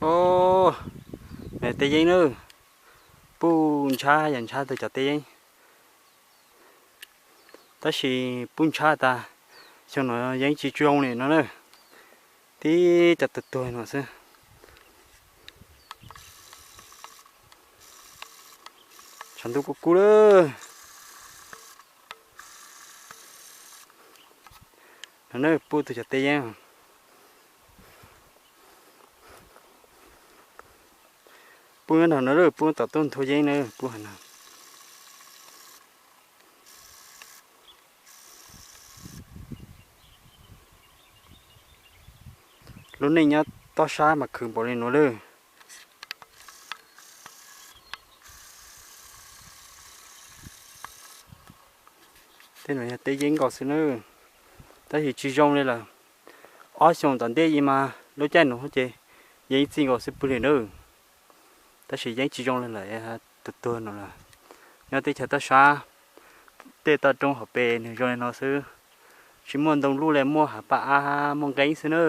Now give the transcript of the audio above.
Os, teb yeeb na, puj ntshab yog ntshab tug cov teb yeeb, tab sis puj ntshab tas, xyoo no yeeb tsis zoo li no na, tib cov tuag tuag no xwb. Tshav ntuj kub kub lawm. No na, puj tug cov teb yeeb. Puj nyob no na, puj tom tuj nthuav yeeb na, puj hov no. Lub neej nyob toj sab mas khwv npaum li nuav lawm. Tej no yog teb yeeb nkaus xwb na, tab sis tsis zoo li lawm. Ob xyoos tom ntej mas lub caij nuav ces yeeb txij nkaus xwb pwg li na, tab sis yeeb tsis zoo li lawm, tuag tuag no lawm. Nyob teb chaws toj sab, tej toj roob hauv pes nws zoo li no xwb, tsis muaj ntoo luj li, muaj hav paj ab, muaj nqeeb xwb na.